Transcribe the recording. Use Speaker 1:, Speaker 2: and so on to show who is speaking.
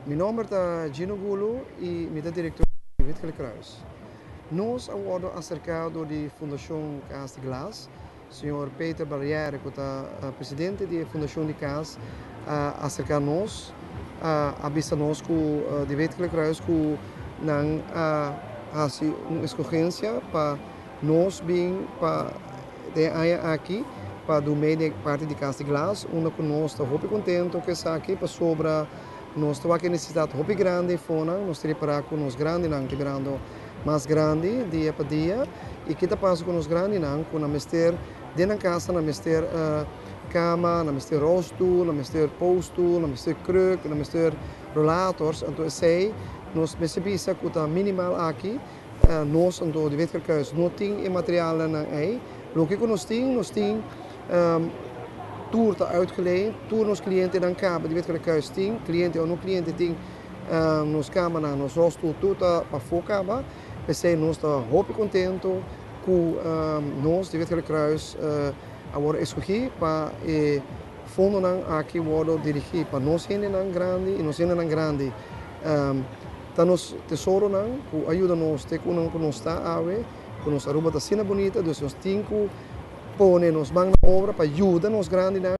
Speaker 1: Mi nomber ta Gino Gulo y mi ta director di Wit Gele Kruis. Nos a wordo acerca door di Fundacion Cas di Glas. Señor Peter Barriere, cu ta presidente di e Fundacion di Cas, a acerca nos, a bisa nos cu di Wit Gele Kruis cu nan a haci un escogencia pa nos bin pa den e aña aki pa dun mee den parti di Cas di Glas, unda cu nos ta hopi contento cu esaki pasobra nos ta wak e necesidad hopi grandi efonan. Nos ta ripara cu nos grandinan ta birando mas grandi dia pa dia y ki ta pasa cu nos grandinan cu nan mester den nan casa, nan mester cama, nan mester rolstoel, nan mester postoel, nan mester kruk, nan mester rollators. Anto esey nos mester bisa cu ta minimal aki. Nos anto di Wit Gele Kruis no tin e materialnan ei. Loke ku nos tin, nos tin tur ta uitgeleend, tur nos klientenan kaba di Wit Gele Kruis tin, kliente o no kliente tin nos kamanan, nos rolstoel tur ta pafó kaba. P'esei nos ta hopi kontentu ku nos di Wit Gele Kruis a wòrdu eskogí pa e fondonan aki wòrdu dirigí pa nos hendenan grandi i nos hendenan grandi ta nos tesoronan ku a yuda nos te ku nan ku nos ta awe, ku nos Aruba ta asina bunita, dus nos tin ku pone nos man na obra pa yuda nos grandinan.